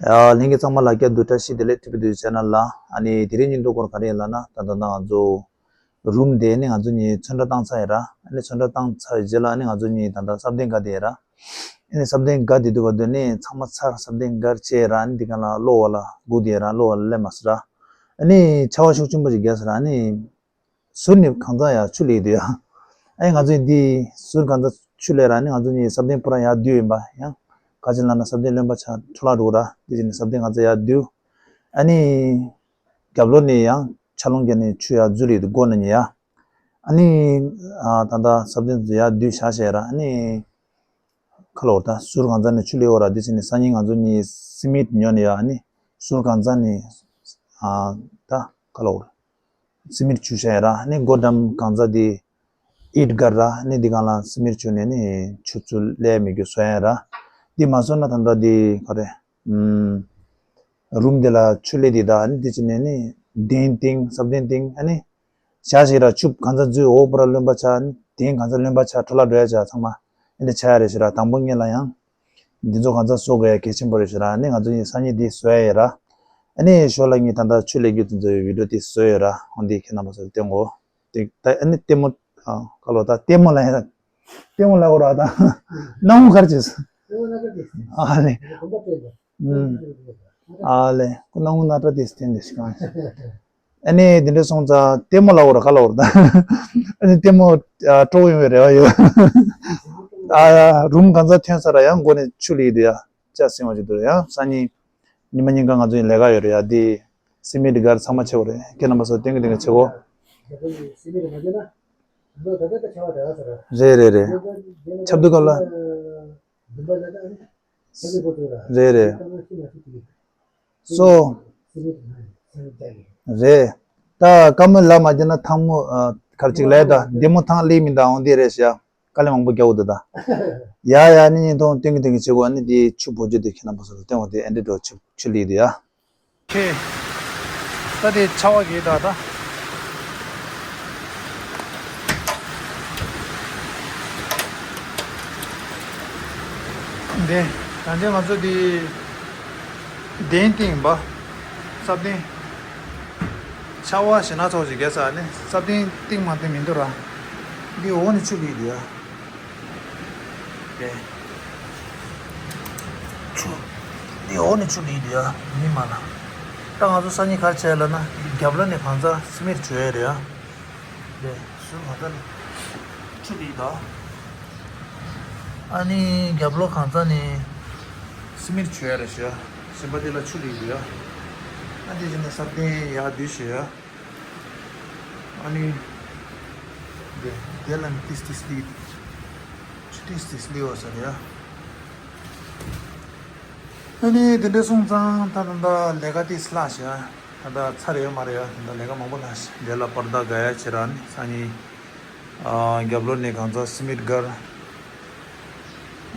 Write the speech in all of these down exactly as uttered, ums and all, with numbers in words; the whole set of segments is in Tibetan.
ཨ། ལྷན་རྒྱས་ཚང་མ་ལ་སྐྱབས་འགྲོ་བཀྲ་ཤིས་བདེ་ལེགས། ཊི་བི་དུས་ཆེ་ནལ་ལ། ཨ་ནི་དེ་རིང་ཉིན་ཐོ་སྐོར་ག་རེ་ཡིན་ལབ་ན། ད་ལྟ་ང་ཚོ་རུམ་དེ་ནི་ང་ཚོ་གཉིས་ཚོན་ཁྲ་བཏང་ཚར་ཡིན་ར། ཨ་ནི་ཚོན་ཁྲ་བཏང་ཚར་རྗེས་ལ་ཨ་ནི་ང་ཚོ་གཉིས་ད་ལྟ་སབ་ལྡན་སྒར་དེ་ཡིན་ར། ཨ་ནི་སབ་ལྡན་སྒར་དེ་དུས་བར་དུ་ནི་ཚང་མ་ཚར། སབ་ལྡན་སྒར་བྱས་ར། ཨ་ནི་དེ་ག་ལ་གློ་བ་ལ་སྒུག་དེ་ཡིན་ར། གློ་བ་ལ་སླེབས་མ་སོང་ར། ཨ་ནི་ཆར་པ་ཤུགས་ཆེན་པོ་ཞིག་བརྒྱབ་སོང་ར། ཨ་ནི་ཟུར་ནས་གང་ཚ་ཡར་ཆུ་ལེགས་འདུག་ཡ། ཨ་ནི་ང་ཚོ་འདི་ཟུར་གང་ཚ་ཆུ་ལེགས་ར། ཨ་ནི་ང་ཚོ་གཉིས་སབ་ལྡན་པུ་ར་ཡར་བསྡུས་ཡིན་པ། ཡང་ག་ཅི་ལབ་ན་སབ་ལྡན་རློན་པ་ཆགས་འཕྲོ་བརླག་འགྲོ་གི་ར། དེ་བཞིན་སབ་ལྡན་གང་ཚ་ཡར་བསྡུས། ཨ་ནི་རྒྱབ་ལོགས་ནས་ཡང་ཆར་རླུང་བརྒྱབ་ནས་ཆུ་ཡར་འཛུལ་ཡོད་འདུག་སྒོ་ནས་ཉིད་ཡ། ཨ་ནི་ཨ་ད་ལྟ་སབ་ལྡན་ཚོ་ཡར་བསྡུས་བཞག་བྱས་ར། ཨ་ནི་ཁ་ལོ་ད་ཟུར་གང་ཚ་ནས་ཆུ་ལེགས་འོ་ར། དེ་བཞིན་སང་ཉིན་ང་ཚོ་གཉིས་སི་མིད་ཉོ་ནས་ཡ། ཨ་ནི་ཟུར་གང་ཚ་ནས་ཨ་ད་ཁ་ལོ་སི་མིད་བྱུགས་བཞག་ཡ་ར། ཨ་ནི་སྒོ་འགྲམ་གང་ཚ་དེ་ཨིཊ་སྒར་ར། ཨ་ནི་འདི་གང་ལ་སི་མིད་བྱུགས་ནས་ནི་ཆུ་ཚུར་ལས་མི་རྒྱུ་བཟོ་ཡ་ར། འདི་མ་བཟོ་ན་ད་ལྟ་འདི་ག་རེ། ཨུམ། རུམ་འདི་ལ་ཆུ་ལེགས་འདི་དང་། ཨ་ནི་འདི་ཅི་ནས་ནི་གདན་སྟེང་སབ་གདན་སྟེང་། ཨ་ནི་ཞག་ཞིག་ར་ཆུ་གང་ཚ་འཛུལ་འོ་པུ་ར་རློན་པ་ཆགས། ཨ་ནི་གདན་གང་ཚ་རློན་པ་ཆགས་འཕྲོ་བརླག་འགྲོ་ཡ་ཆགས་ཚང་མ་ཨ་ནི་ཆགས་ཡ་རེད་ཤག་ར། དང་པོ་ངེད་ལ་ཡང་འདི་ཚོ་གང་ཚ་བཟོ་དགོས་ཡ་གལ་ཆེན་པོ་རེད་ཤག་ར། ཨ་ནི་ང་ཚོ་གཉིས་སང་ཉིན་འདི་བཟོ་ཡ་ཡོད་ར། ཨ་ནི་ཞོར་ལ་ངས་ད་ལྟ་ཆུ་ལེགས་རྒྱུ་དེ་ཚོའི་བི་ཌིའོ་དེ་བཟོས་ཡོད་ར། འོ་འདི་ཁྱེད་རྣམ་པ་ཚོར་སྟོན་གོ། དེ་ད་ཨ་ནི་ལྟད་མོ། ཨ་ཁ་ལོ་ད་ལྟད་མོ་ལ་ཡ། ལྟད་མོ་ལ་འོ་ར་ད། སྣང་བ་གར་བྱེད། ཨ་ལེ། ཨ་ལེ། ཁོ་སྣང་བ་ན་ཏྲ་དེ་སྟན་དེ་ཞིག་གང་། ཨ་ནི་དེ་འདྲ་སོང་ཙང་ལྟད་མོ་ལ་འོ་ར་ཁ་ལོ་འོ་ར་ད། ཨ་ནི་ལྟད་མོ་སྤྲོ་ཡོང་བའི་རེ་བ་ཡོད། ཨ་རུམ་གང་ཚ་ཐོན་ས་ར་ཡང་སྒོ་ནས་ཆུ་ལེགས་འདུག་ཡ། ལྕགས་སྲིང་བ་ཅིག་འདུག་ཡང་སང་ཉིན་ཉི་མ་ཉིན་གང་ང་ཚོ་ཡིན་ལས་ཀ་ཡོད་རེད་ཡ། འདི་སི་མིད་སྒར་ཚང་མ་ཆེ་བོ་རེད། ཁྱེད་རྣམ་པ་ཚོ་ཏན་གི་ཏན་གི་ཆེ་བོ། རེད་རེད་རེད། ཆབ་དུ་ག་ལ། རེད་རེད། སོ། རེད། ད་བཀའ་མོལ་ལ་མ་བརྒྱབ་ན་ཐང་མོ་གར་ཅིག་ལས་ད་འདི་མོ་ཐང་ལི་མི་འདའ་འོང་འདི་རེད་ཤག་དཀའ་ལས་མང་པོ་རྒྱག་འོ་དེ་ད། ཡ་ཡ་ནི་ཉིན་ཐོང་ཏིང་གི་ཏིང་གི་བྱེད་དགོས། ཨ་ནི་དེ་ཆུ་བོ་རྒྱུ་དེ་ཁྱེད་རྣམ་པ་ཚོ་ལ་སྟོན་འོ་དེ་ཨེ་འདྲེ་འགྲོ་ཆུ་ཆུ་ལི་དེ་ཡ། ཁེ། ད་དེ་ཆ་བ་གི་ད་ད། དེ་ད་དེ་ང་ཚོ་དེ་གདན་སྟེང་པ། ས་གདན། ཆར་པ་ཞེ་ན་ཚོགས་ཤིག་རྒྱག་ས་ནི་སྲབ་ཏིང་ཏིང་མ་ཏིང་མི་འདུག་ར། འདི་འོག་ནས་ཆུ་ལུད་འདུག་ཡ། དེ། ཆུ། འདི་འོག་ནས་ཆུ་ལུད་འདུག་ཡ། མི་མ་ལ། ད་ང་ཚོ་སང་ཉིན་ག་རེ་བྱས་ལབ་ན་རྒྱབ་ལ་ནས་གང་ཚ་སི་མིར་བྱོས་ཡ་རེད་ཡ། དེ། ཟུར་གང་ཚ་ནས་ཆུ་ལུད་འདུག་ཨ་ནི་རྒྱབ་ལོགས་གང་ཚ་ནས་སི་མིར་བྱོས་ཡ་རེད་ཤག་གཞན་པ་དེ་ལ་ཆུ་ལུད་འདུག་ཡ། ཨ་དེ་བཞིན་ནས་སྲབ་ཏིང་ཡར་བསྡུས་བྱོས་ཡ། ཨ་ནི། དེ་དེ་ལ་ནི་ཏིས་ཏིས་ལི། ཆུ་ཏིས་ཏིས་ལི་བ་ཟེར་ཡ། ཨ་ནི་དེ་འདྲ་སོང་ཙང་ད་ད་ད་ལས་ཀ་ཏིས་ལྷག་ཤག་ད་ད་ཚར་ཡོད་མ་རེད་ཡ། ད་ད་ལས་ཀ་མང་པོ་ལྷག་ཤག་དེ་ལ་པར་ད་ག་ཡ་ཆེ་ར་ནི་སང་ཉིན། ཨ་རྒྱབ་ལོགས་ནས་གང་ཚ་སི་མིད་སྒར།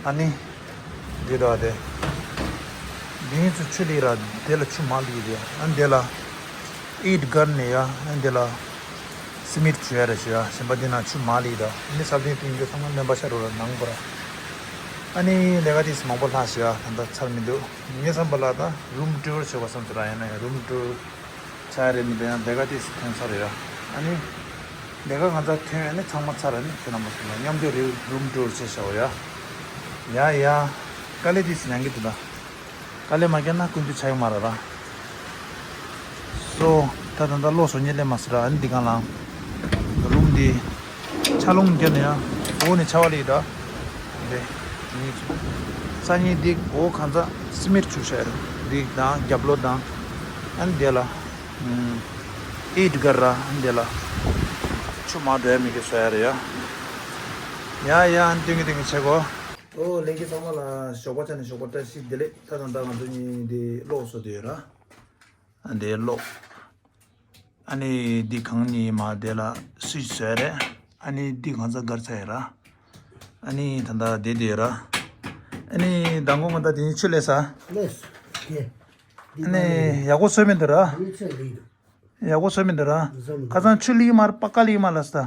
ཨ་ནི། འདི་འདྲ་བ་དེ། འདི་ཚོ་ཆུ་ལུད་ར་དེ་ལ་ཆུ་མ་ལུད་རེད། ཨ་ནི་དེ་ལ། ཨིཊ་སྒར་ནས་ཡ། ཨ་ནི་དེ་ལ། སི་མིད་བྱོས་ཡ་རེད་ཤག་ཡ། གཞན་པ་དེ་ན་ཆུ་མ་ལུད་ར། ཨ་ནི་སྲབ་ཏིང་ཏིང་རྒྱུ་ཚང་མ་རློན་པ་ཤ་རུ་ར་ནང་པོ་ར། ཨ་ནི་ལས་ཀ་དེ་མང་པོ་ལྷག་ཤག་ཡ། ད་ལྟ་ཚར་མི་འདུག་ངའི་བསམ་པ་ལ་ད་རུམ་ཊུར་བྱེད་པ་བསམ་ཚུལ་ར་ཡིན་ན་ཡང་རུམ་ཊུར། ཆ་རེ་མི་འདྲ་ཡང་ལས་ཀ་ཏིས་ཐོན་ས་རེད་ཡ། ཨ་ནི། ལས་ཀ་ང་ཚ་ཐོན་ཡ་ནི་ཚང་མ་ཚར་ར་ནི་ཁྱེད་རྣམ་པ་ཚོ་ལ་མཉམ་དུ་རི་རུམ་ཊུར་བྱེད་བྱའོ་ཡ། ཡ་ཡ། དཀའ་ལས་ཏིས་མྱངས་ཀྱི་འདུག་ད། དཀའ་ལས་མ་བརྒྱབ་ན་ཀུན་ཏུ་ཆ་ཡོང་མ་ར་ར། སོ། ད་ད་ད་གློག་བཟོ་ཉེ་ལས་མ་ཟེར་ར། ཨ་ནི་འདི་གང་ལ། རུམ་འདི། ཆར་རླུང་བརྒྱབ་ནས་ཡ། འོག་ནས་ཆར་པ་སླེབས་ད། དེ། ནི། སང་ཉིན་འདི་འོག་གང་ཚ་སི་མིར་བྱུགས་བྱས་རེད། འདི་དང་རྒྱབ་ལོགས་དང་། ཨ་ནི་དེ་ལ། ཨིཊ་སྒར་ར་འདི་ལ། ཆུ་མ་འགྲོ་ཡ་མི་གི་བཟོ་ཡ་རེད་ཡ། ཡ་ཡ་ཨ་ནི་སྟོན་གི་སྟོན་གི་བྱེད་གོ། ཨོ་ལྷན་རྒྱས་ཚང་མ་ལ་ཞོགས་པ་ཆ་ནས་ཞོགས་པ་བཀྲ་ཤིས་བདེ་ལེགས། ད་དང་ད་ང་ཚོ་གཉིས་འདི་གློག་བཟོ་དུས་ཡོད་ར། ཨ་འདི་གློག་ཨ་ནི་འདི་གང་ནི་མ་དེ་ལ་སུས་བཟོ་ཡ་རེད། ཨ་ནི་འདི་གང་ཚ་སྒར་ཚ་ཡ་ར། ཨ་ནི་ད་ད་དེ་དེ་ཡ་ར། ཨ་ནི་མདང་དགོང་ང་ད་དེ་ནི་ཆུ་ལས་ས། ལས། ཡེ། ཨ་ནི་ཡག་པོ་བཟོས་མི་འདུག་ར། ཡག་པོ་བཟོས་མི་འདུག་ར། ཁ་སང་ཆུ་ལི་མར་པ་ཀ་ལི་མ་ལ་ས།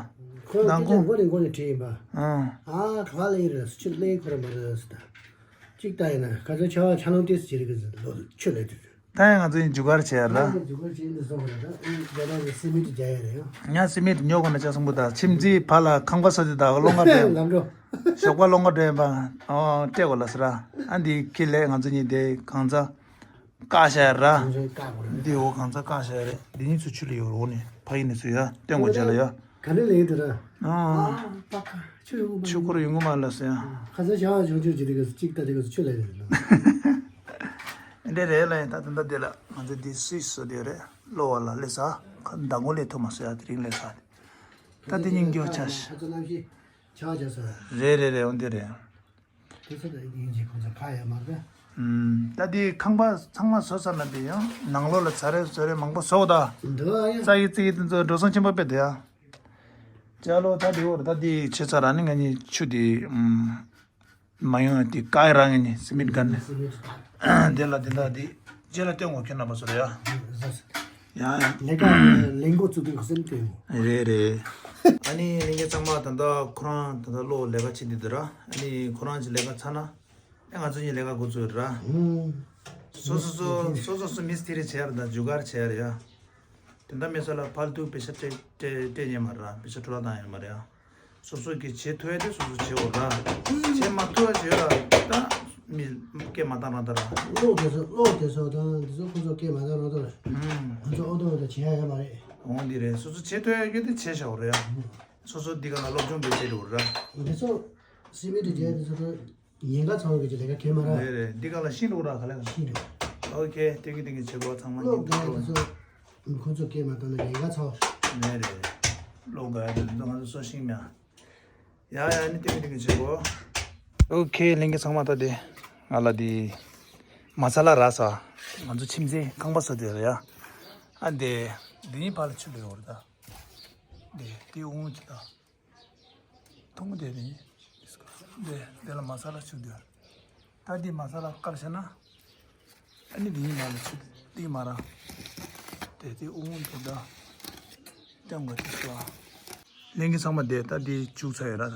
མདང་དགོང་། མགོ་ནས་མགོ་ནས་བྲིས་ཡིན་པ། ཨང་། ཨ་ག་ལ་ཡིན་ར་ཆུ་ལས་ཁོ་ར་མ་ར་ས། གཅིག་ལྟ་ཡིན་ན་ཁ་སང་ཆར་པ་ཆར་རླུང་ཏོག་ཙམ་བྱེད་རེད་གི་ཟེར་ལོ་ཆུ་ལས་དུས། ད་ཡང་ང་ཚོ་ཡིན་རྒྱུ་གར་བྱས་ཡ་ར། ང་ཚོ་རྒྱུ་གར་བྱེད་ཡིན་དུ་སོང་བ་རེད་ད། ཨེ་རྒྱ་ནག་གི་སི་མེད་ཏི་རྒྱག་ཡ་རེད་ཡང་། ཡང་སི་མེད་ཏི་ཉོ་དགོས་ན་ཅག་སོང་པོ་ད་ཁྱིམ་མཚེས་ཕར་ལ་ཁང་པ་ས་དེ་ད་སློང་ག་འགྲོ་ཡིན་པ། ལམ་འགྲོ། ཞོགས་པ་སློང་ག་འགྲོ་ཡིན་པ། ཨོ་སྤྲད་དགོས་ལ་ཟེར་ར། ཨ་འདི་ཁྱི་ལས་ང་ཚོ་གཉིས་དེ་གང་ཚ་བཀག་བཞག་ཡ་ར། ང་ཚོ་བཀག་དགོས་རེད། འདི་འོ་གང་ཚ་བཀག་བཞག་ཡ་རེད། འདི་གཉིས་ཚུར་ཆུ་ལ་ཡོད་རོགས་ནས་ཕ་ཡིན་ནས་ཚུར་ཡ་སྟོན་དགོས་བྱས་ལ་ཡ། ག་ནས་ལེན་དུ་ར། ཨ། ཨ་པ་ཁ་ཆུ་ཡོང་གི་མ་ཆུ་འཁོར་ཡོང་གི་མ་ལ་ཟེར་ཡ། ཁ་སང་ཞག་བྱུང་ཆུ་ཅི་དེ་ག་གཅིག་ལྟ་དེ་ག་ཆུ་ལ་ཡོད་རེད་ལ། འདི་རེད་ལ་ཡིན་ད་དེ་འདྲ་དེ་ལ་ང་ཚོ་འདི་སུས་བཟོ་དེ་རེད། གློ་བ་ལ་སླེབས་ས། ཁ་མདའ་མགོ་སླེབས་ཐུབ་མ་སོང་ཡ། དེ་རིང་སླེབས་ས། ད་དེ་སྙིང་རྗེ་ཆ་ཤི། ཆ་ཆ་གནམ་གཤིས་ཆར་བ་རྒྱག་ས་རེད། རེད་རེད་རེད། འོ་འདི་རེད། དེ་ཚོ་ད་དབྱིན་ཇི་ཁོང་ཚོ་ཕ་ཡ་མ་རེད། ཨུམ། ད་དེ་ཁང་པ་ཚང་མ་བཟོ་ཚར་ན་དེ་ཡང་ནང་ལོགས་ལ་ཚ་རེ་བཟོ་རེ་མང་པོ་བཟོ་ད། འདི་ཨ་ཡ། རྩ་ཡི་རྩི་ཡི་དེ་ཚོ་འགྲོ་སོང་ཆེན་པོ་དཔེ་དེ་ཡ། ཅ་ལོ་ད་དེ་འོར་ད་དེ་ཆེ་ཚ་ར་ནི་ང་གཉིས་ཆུ་དེ་ཨུམ། མ་ཡོང་ཡ་དེ་བཀག་རང་ཡིན་ནི་སི་མིད་གན་ནི། སི་མིད་གན། དེ་ལ་དེ་འདྲ་དེ་རྗེས་ལ་སྟོན་དགོས་ཁྱོད་རྣམ་པ་ཚོ་ལ་ཡ། ཡ་ཡ། ལས་ཀ་ལས་འགོ་བཙུགས་དུས་སེམས་སྟོན་དགོས། རེད་རེད། ཨ་ནི་ལས་ཀ་ཚང་མ་ད་ལྟ་ཁོ་རང་ད་ལྟ་གློ་ལས་ཀ་བྱེད་དུས་དུ་ར། ཨ་ནི་ཁོ་རང་གི་ལས་ཀ་ཚར་ན་ཨ་ང་ཚོ་གཉིས་ལས་ཀ་འགོ་བཙུགས་ར། སོ་སོ་སོ་སོ་སོ་སོ་མིས་ཏི་རི་བྱས་ར་དང་རྒྱུ་སྐར་བྱས་ར་ཡ། དེ་འདྲ་མེད་ས་ལ་ཕལ་ཏུ་པེ་ཤ་སྤྲད་སྤྲད་སྤྲད་ཉན་མ་ར། པེ་ཤ་འཕྲོ་བརླག་བཏང་ཡོད་མ་རེད་ཨ། སོ་སོ་གིས་བྱེད་ཐུབ་ཡ་དེ་སོ་སོ་བྱེད་འོ་ར། བྱེད་མ་ཐུབ་ཡ་བྱེད་ཡོད་ལ་ད་མི་སྐད་མ་བཏང་རང་ད་ར། གློག་དེ་ཚོ་གློག་དེ་ཚོ་དང་དེ་ཚོ་ཁོ་ཚོ་སྐད་མ་བཏང་རང་ད་ར། ང་ཚོ་ཨོ་ཏོ་ཨོ་ཏོ་བྱེད་ཡ་ཡོད་མ་རེད། འོང་འདི་རེད། སོ་སོ་བྱེད་ཐུབ་ཡ་ཡོད་དེ་བྱེད་བཞག་འོ་རེད་ཨ། སོ་སོ་འདི་ག་ལ་སློབ་སྦྱོང་དེ་བྱེད་འོ་ར། དེ་ཚོ་སི་མི་ཏི་རྒྱག་དེ་ཚོ་ད། ཉེན་ཁ་ཚ་བོ་གི་ལས་ཀ་གལ་མ་ར། རེད་རེད། འདི་ག་ལ་ཤིང་འགྲོ་ར་ག་ལ་ག་ཤིང་འགྲོ། ཨོ་ཁེ། ཏེང་གི་ཏེང་གི་བྱེད་སྒོ་ཚང་མ་གློག་ཉིན་འགྲོ། ཁོ་ཚོ་སྐད་མ་བཏང་ན་ཉེན་ཁ་ཚ་བོ། ནས་རེད། གློག་ག་ཡ་དེ་ཚོ་ང་ཚོ་སོ་ཤིང་མ། ཡ་ཡ་ནི་ཏེང་གི་ཏེང་གི་བྱེད་སྒོ། ཨོ་ཁེ། ལྷན་རྒྱས་ཚང་མ་ད་དེ་ང་ལ་དེ་མ་ས་ལ་ར་ས། ང་ཚོ་ཁྱིམ་མཚེས་ཁང་པ་ས་དེ་ར་ཡ། ཨ་དེ་དེ་ཡིན་ཕ་ལ་ཆུ་ལ་ཡོད་རེད་ད། དེ་དེ་འོང་ཅི་ད། ཐུང་དེ་རེད། དེ་དེ་ལ་མ་ས་ལ་ཆུ་དེ། ད་འདི་མ་ས་ལ་དཀར་ཤ་ན། ཨ་ནི་འདི་ཡིན་ང་ལ་ཆུ་དེ་མ་ར། དེ་དེ་ཨུ་ངུ་དེ་ད། ལྟེང་ག་དེ་ཤོ། ལྷན་རྒྱས་ཚང་མ་དེ་ད་འདི་བཅུག་ཚར་ཡོད་ར་ད་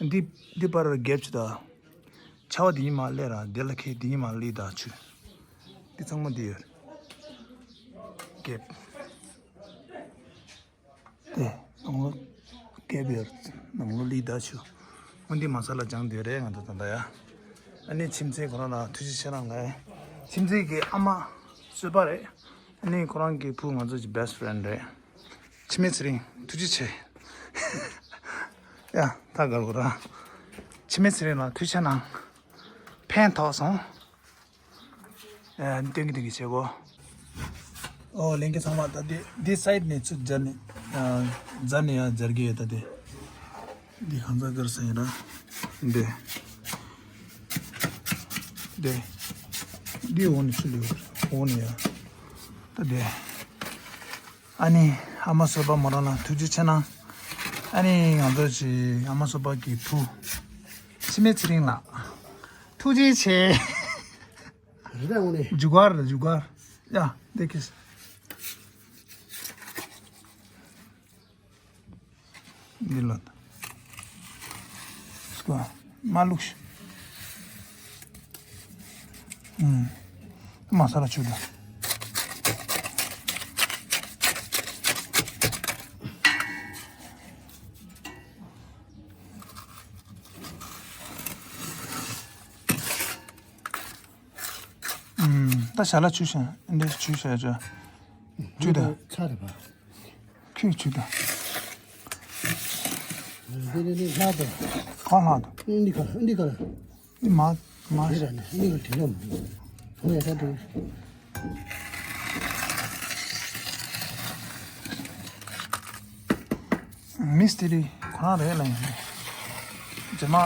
ད། འདི་འདི་པར་རྒྱབ་ཆུ་ད། ཆ་བ་འདི་ཡིན་མ་ལས་ར་དེ་ལ་ཁེ་འདི་ཡིན་མ་ལི་ད་ཆུ། འདི་ཚང་མ་འདི་ཡོད། རྒྱབ། དེ་ནང་ལོ་སྐད་བེར་ནང་ལོ་ལི་ད་ཆུ། འོན་ཏེ་མ་ས་ལ་སྦྱང་དེ་རེད་ང་ཚོ་ད་ལྟ་ཡ། ཨ་ནི་ཁྱིམ་མཚེས་ཁོ་རང་ལ་ཐུགས་རྗེ་ཆེ་རང་ལ། ཁྱིམ་མཚེས་ཀྱི་ཨ་མ་གསོད་པ་རེད། ཨ་ནི་ཁོ་རང་གི་བུ་ང་ཚོ་གི་best friend རེད། འཆི་མེད་ཚེ་རིང་ཐུགས་རྗེ་ཆེ། ཡ་ད་གར་གོ་ར། འཆི་མེད་ཚེ་རིང་ལ་ཐུགས་རྗེ་ཆེ་གནང་། ཕན་ཐོགས་སོང་། ཨ་ཏེང་གི་ཏེང་གི་བྱེད་གོ། ཨོ་ལྷན་རྒྱས་ཚང་མ་ད་དེ་དེ་སའིད་ནས་ཚུར་སྦྱར་ནས་ཨ་སྦྱར་ནས་ཡང་སྦྱར་གི་ཡོད་ད་དེ། འདི་གང་ཚ་དཀར་ས་ཡིན་ར། འདི་འདི་འདི་འོག་ནས་ཚུར་ལུས་འོག་ནས་ཡ། ད་དེ་ཨ་ནི་ཨ་མ་གསོད་པ་མོ་རང་ལ་ཐུགས་རྗེ་ཆེ་གནང་། ཨ་ནི་ང་ཚོ་ཅི་ཨ་མ་གསོད་པ་གི་བུ་འཆི་མེད་ཚེ་རིང་ལགས། ཐུགས་རྗེ་ཆེ། རི་དྭགས་ངོ་ནས། རྒྱུ་སྐར་རེད་རྒྱུ་སྐར། ཡ་འདི་ཁེས། འདི་ལ། སྐོ། མ་ལུགས། ཨུམ། མ་ས་ལ་ཆུ་ད། ད་ཞལ་ལག་ཆུ་ཤ་འདི་ཆུ་ཤ་ཅོ། ཆུ་ད། ཚ་རེད་པ། ཁྱོད་ཆུ་ད། འདི་འདི་འདི་ལྷག་ཏུ། གང་ལྷག་ཏུ། འདི་ག་འདི་ག་འདི་མ་མ། འདི་ར་ནི་འདི་ག་དྲི་ལོ་མ། ཧོ་ཡ་ད་དུ། མིས་ཏི་རི་ཁོ་རང་རེད་ལ་ཡིན། རྗེས་མ།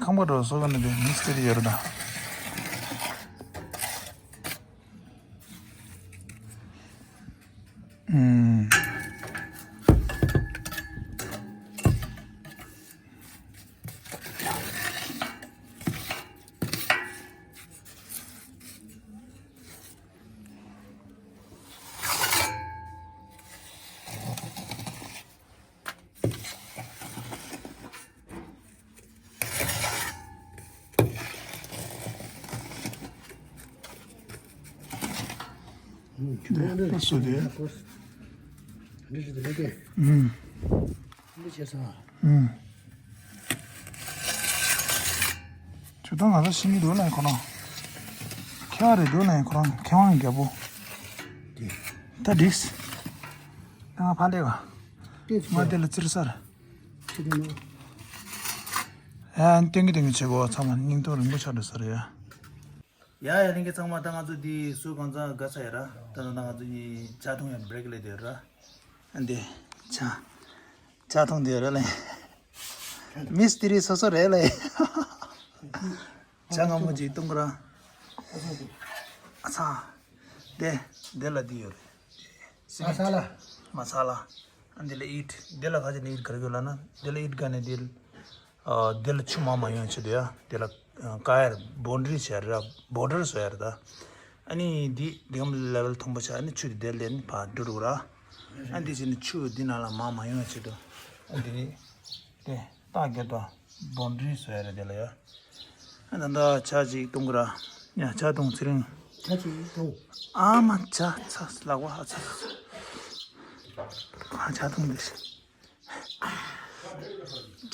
ཁང་པ་འགྲོ་སོ་ག་ནི་དེ་མིས་ཏི་རི་ཡོད་རེད་ད། ཨུམ། འདི་ལྟ་སུ་དེ། འདི་ཞིག་ལས་ཀྱི། ཨུམ། འདི་བྱས་སོང་། ཨུམ། ཇོ་ཏང་ང་ཚོ་ཤི་མི་འདུག་ལ་ཁོ་རང་། ཁྱེད་རང་རེད་འདུག་ལ་ཁོ་རང་མཁས་དབང་རྒྱལ་པོ། ད་འགྲིགས། ད་ང་ཕར་སླེབས་ག། ང་དེ་ལ་བཙིར་ས་རེད། ཨ་སྟོན་གྱི་སྟོན་གྱི་བྱེད་དགོས་ཚང་མ་སྙིང་སྟོབས་རིང་པོ་ཆགས་འགྲོ་ས་རེད་ཡ། ཡ་ཡ་ལྷན་རྒྱས་ཚང་མ། ད་ང་ཚོ་འདི་བཟོས་གང་ཚང་དགའ་ཚར་ཡ་ར། ད་ད་ང་ཚོ་གཉིས་ཇ་འཐུང་ཡ་བྷི་རེག་ལས་དེ་ར། ཨ་འདི་ཇ་ཇ་འཐུང་དེ་ར་ལེ། མིས་ཏི་རི་སོ་སོ་རེད་ལེ། ཇ་མངར་མོ་ཅིག་བཏུང་གི་ར། ཨ་ཚ། དེ་དེ་ལ་འདི་ཡོད་རེད། མ་ས་ལ། མ་ས་ལ། ཨ་འདི་ལ་ཨིཊ། འདི་ལ་ཁ་ཅིག་ནས་ཨིཊ་ག་རེ་དགོས་ལབ་ན། འདི་ལ་ཨིཊ་ག་ནས་འདི། ཨ་འདི་ལ་ཆུ་མང་མ་ཡོང་ཆེད་དུ་ཡ། འདི་ལ་ཀ་ཡར་བོན་ཌ་རི་བཟོ་ཡ་རེད། བོར་ཌར་བཟོ་ཡ་རེད་ད། ཨ་ནི་འདི་འདི་གམ་ལེ་ཝལ་མཐོན་པོ་ཆགས། ཨ་ནི་ཆུ་དེ་འདིར་ལེན་ཕར་འགྲོ་འགྲོ་ར། ཨ་འདི་བྱས་ནས་ཆུ་འདི་ནང་ལ་མང་མ་ཡོང་ཆེད་དུ། ཨ་འདི་ནི་དེ་རྟགས་བརྒྱབ་དང་བོན་ཌ་རི་བཟོ་ཡ་རེད་དེ་ལ་ཡ། ཨ་ད་ལྟ་ཇ་ཅིག་བཏུང་གི་ར། ཡ་ཇ་བཏུང་། ཚེ་རིང་། ཇ་ཅིག་བཏུང་། ཨ་མ་ཇ་ཚ་ལག་པ་ཨ་ཚ་ཚ་ཚ། ཨ་ཇ་བཏུང་འདི།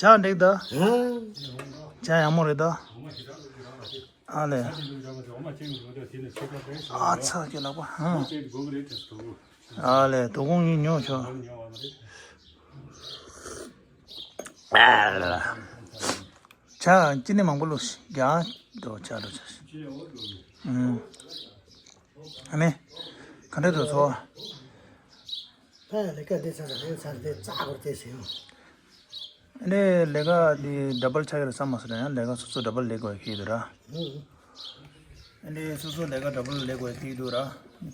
ཇ་འགྲིག་ད། ཇ་ཡག་མོ་རེད་ད། ཨ་ལེ། ཨ་ཚ་གི་ལག་པ། ཨ་ལེ། དོ་དགོང་གཉིད་ཉོག་ཆོག་ཇ་ཅི་ནས་མང་པོ་བླུགས་ཤིག་རྒྱག་འགྲོ་ཇ་འགྲོ་ཇ། ཨ་ནི་ག་འདྲ་འདུག་ཚོར་བ། ཕ་ལས་ཀ་འདི་ཚར་ཚར་རེད། ཚར་དེ་རྩ་བོར་དེ་ཟེར། ཨ་ནི་ལས་ཀ་འདི་ཌབ་བལ་ཆགས་ཀྱི་རེད་བསམ་མ་སོང་ཡང་ལས་ཀ་སོ་སོ་ཌབ་བལ་ལས་དགོས་ཁེལ་འདུག་ར། ཨ་ནི་སོ་སོ་ལས་ཀ་ཌབ་བལ་ལས་དགོས་ཁེལ་འདུག་ར།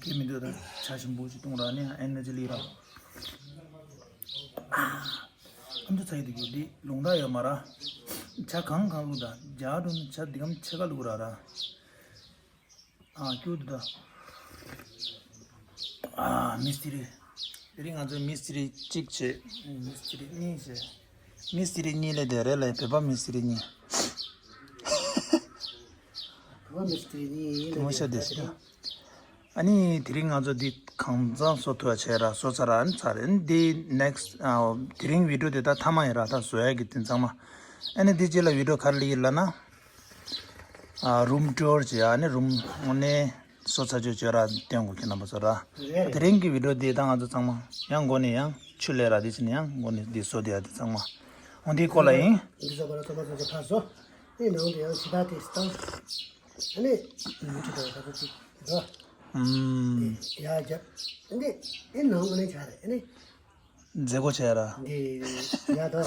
ཁེལ་མི་འདུག་ད་ཇ་ཞིམ་པོ་ཞིག་བཏུང་ར། ཨ་ནི་ཨེ་ནར་ཇི་ལི་ར། ཨ་མདོ་ཚ་ཡི་འདུག་རྒྱུ་འདི་རླུང་རྟ་ཡོད་མ་ར། ཇ་གང་གང་བླུགས་ད་རྒྱག་འགྲོ་ན་ཇ་འདི་གམ་ཕྱེད་ཀ་བླུགས་ར་ར། ཨ་ཀྱུ་དུ་ད། ཨ་མིས་ཏི་རི། དེ་རིང་ང་ཚོ་མིས་ཏི་རི་གཅིག་བྱས། མིས་ཏི་རི་གཉིས་བྱས། མིས་ཏི་རི་གཉིས་ལས་དེ་རེད་ལས། བོད་པ་མིས་ཏི་རི་གཉིས། བོད་པ་མིས་ཏི་རི་གཉིས་ལས་དེ་མོ་ཤ་དེ་ཤ། ཨ་ནི་དེ་རིང་ང་ཚོ་འདི་གང་ཚང་བཟོ་ཐུབ་པ་བྱས་ར། བཟོ་ཚར་ར། ཨ་ནི་ཚར་རེད། ཨ་ནི་འདི་ནེག་སི་ཊི་ཨ་དེ་རིང་བི་ཌི་ཡོ་དེ་ད་མཐའ་མ་ཡིན་ར། ད་བཟོ་ཡ་གི་དེ་ཚང་མ། ཨ་ནི་འདི་རྗེས་ལ་བི་ཌི་ཡོ་ག་རེ་སླེབས་ཀྱི་ལབ་ན། ཨ་རུམ་ཊུར་བྱེད་ཡ། ཨ་ནི་རུམ་དངོས་གནས་བཟོ་ཚར་ཆོད་ཆོད་ར་སྟོན་དགོས་ཁྱེད་རྣམ་པ་ཚོ་ར། དེ་རིང་གི་བི་ཌི་ཡོ་འདི་ད་ང་ཚོ་ཚང་མ་ཡང་མགོ་ནས་ཡང་ཆུ་ལས་ར། དེ་ཕྱིན་ནས་ཡང་མགོ་ནས་འདི་བཟོ་བསྡད་ཡ་དེ་ཚང་མ་འོ་འདིའི་སྐོར་ལ་ཡིན། འདི་བཟོ་བ་ལ་ཚང་མ་ཚང་ཚང་ཕར་བཟོ། དེ་ནང་དུ་ཡང་ཕྱི་ཐག་དེ་བཏང་། ཨ་ནི་མུ་ཁྲི་དང་ད་ཚོ་གཅིག་འགྲོ། ཨུམ། དེ་ཡར་རྒྱབ། ཨ་ནི་དེ་ནང་དུ་ནས་བྱ་རེད། ཨ་ནི་མཛེས་སྒོ་བྱས་ར། འདི་ཡར་དང་།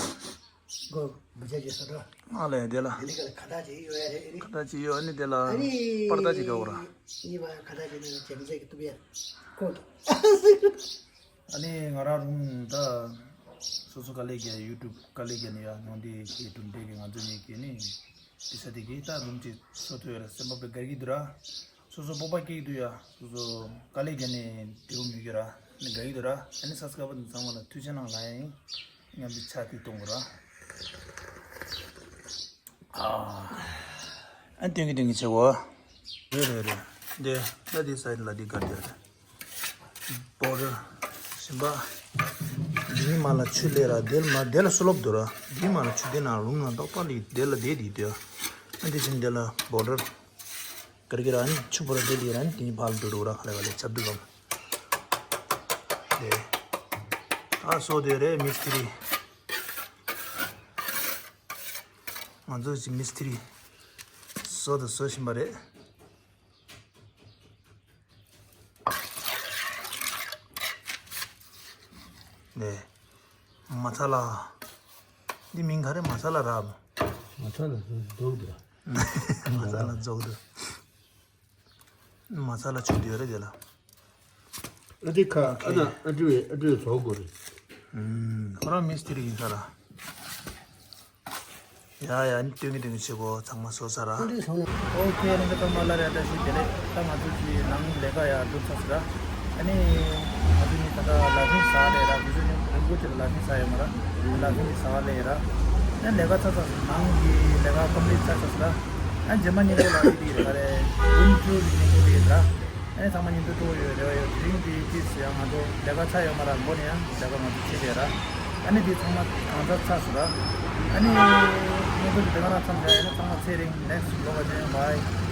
སྒོ་འབུ་ཆ་ཅིག་སོ་འགྲོ། ཨ་ལས་དེ་ལ། འདི་ནི་ག་ལ་ཁ་བཏགས་ཅིག་ཡོད་ཡ་རེད། ཨ་ནི་ཁ་བཏགས་ཅིག་ཡོད། ཨ་ནི་དེ་ལ་ཨ་ནི་པར་ད་ཅིག་འགྲོ་གོ་ར། གཉིས་པ་ཁ་བཏགས་ཅིག་ནི་རྒྱབ་མཛེས་ཀྱི་གཏུབ་ཡ་ཁོ་འདུག་ཨ་ནི་ང་རང་རུམ་ད་སོ་སོ་དཀའ་ལས་རྒྱག་ཡུ་ཊུབ་དཀའ་ལས་རྒྱག་ནས་ཡ་ནང་དེ་གི་གྲུབ་འབྲས་ཀྱི་ང་ཚོ་གཉིས་ཀྱིས་ནི་དེ་ས་དེ་གི་ད་རུམ་ཅིག་བཟོ་ཐུབ་ཡ་ར་སེམས་པ་དཔེ་དགའ་གི་འདུག་ར། སོ་སོ་སྤོབས་པ་སྐྱེ་གི་འདུག་ཡ། སོ་སོ་དཀའ་ལས་རྒྱག་ནས་འབྲས་བུ་མྱོང་གི་ར། ནི་དགའ་གི་འདུག་ར། ཨ་ནི་སབ་སི་ཀ་རའི་བར་ཚང་མ་ལ་ཐུགས་རྗེ་གནང་ལ་ཡིན། མཉམ་དུ་ཕྱག་དེ་གཏོང་དགོས་ར། ཨ། ཨ་སྟོན་གི་སྟོན་གི་བྱེད་གོ། རེད་རེད་རེད། འདི་ད་འདི་སའི་ཌི་ལ་འདི་ག་འདི་རེད། བོ་ཌར། ཞིམ་པ། འདིའི་མ་ལ་ཆུ་ལས་ར། འདི་ལ་མ་འདི་ལ་སུ་ལོབ་འདུག་ར། འདིའི་མ་ལ་ཆུ་འདི་ན་རུམ་ན་ཏོག་པ་ལི་འདི་ལ་འདི་འདི་འདི། ཨ་འདི་ཅིན་འདི་ལ་བོ་ཌར། ག་རེ་ག་རེ་ཨ་ནི་ཆུ་བོ་ར་འདི་ལི་ར་ནི་དེ་ནི་ཕར་ལ་འགྲོ་འགྲོ་ར། ཁ་ལ་ག་ལ་ཆབ་འདུག་གམ། དེ། ཨ་སོ་དེ་རེད་མིས་ཏི་རི། ང་ཚོ་ཅི་མིས་ཏི་རི། བཟོ་དང་བཟོ་བཞིན་པ་རེད། ནས། མ་ཚ་ལ། འདི་མིང་ག་རེ་མ་ཚ་ལ་ར། མ་ཚ་ལ་རྫོགས་འདུག་མ་ཚ་ལ་རྫོགས་འདུག་མ་ཚ་ལ་ཆུ་འདི་ཡོད་རེད་དེ་ལ། ཨ་ཏི་ཁ་ཨ་ན་ཨ་ཏི་བའི་ཨ་ཏི་བའི་ཚོགས་དགོས་རེད། ཁོ་རང་མིས་ཏི་རི་ཡིན་ས་ར། ཡ་ཡ་ནི་སྟོན་གི་སྟོན་གི་བྱེད་གོ་ཚང་མ་བཟོ་ས་ར། ཨོ་ཁེ་ནི་ཀ་ཏོ་མ་ལ་རེ་ད་ཞིག་དེ་ལེ་ད་ང་ཚོ་གི་ནང་ལས་ཀ་ཡ་འགྲུབ་ཚར་ས་ར། ཨ་ནི་ང་ཚོ་ནི་ད་ལྟ་ལ་ཕིང་ས་རེད་ར། དུས་ཚོད་ནི་རིང་པོ་དེ་ལ་ལ་ཕིང་ས་ཡོད་མ་ར། ལ་ཕིང་གི་ས་ལས་ར། ཨ་ནི་ལས་ཀ་ཚར་ཚར་ནང་གི་ལས་ཀ་ཀོམ་པི་ལིཊ་ཚར་ཚར་ས་ར། ཨ་ནི་རྗེས་མ་ཉིན་གོ་ལ་ཕིང་དེ་རེད་ག་རེ་རུམ་ཊུར་གི་ཉིན་གོ་དེ་རེད་ར། ཨ་ནི་ཚང་མ་ཉིན་ཐོ་ཐོ་ཡོད་རེ་བ་ཡོད། ཨ་ནི་དེ་དུས་སུ་ཡང་ང་ཚོ་ལས་ཀ་ཚར་ཡོད་མ་རེད། མགོ་ནས་ཡང་ལས་ཀ་ང་ཚོ་བྱེད་ཀྱི་ཡོད་ར། ཨ་ནི་དེ་ཚང་མ་གང་ཚར་ཚར་སོང་ར། ཨ་ནི་ང་ཚོ་དེ་ག་རང་མཚམས་བཞག་ཡིན་ན་ཚང་མ་ཚེ་རིང་next vlog ནས་bye།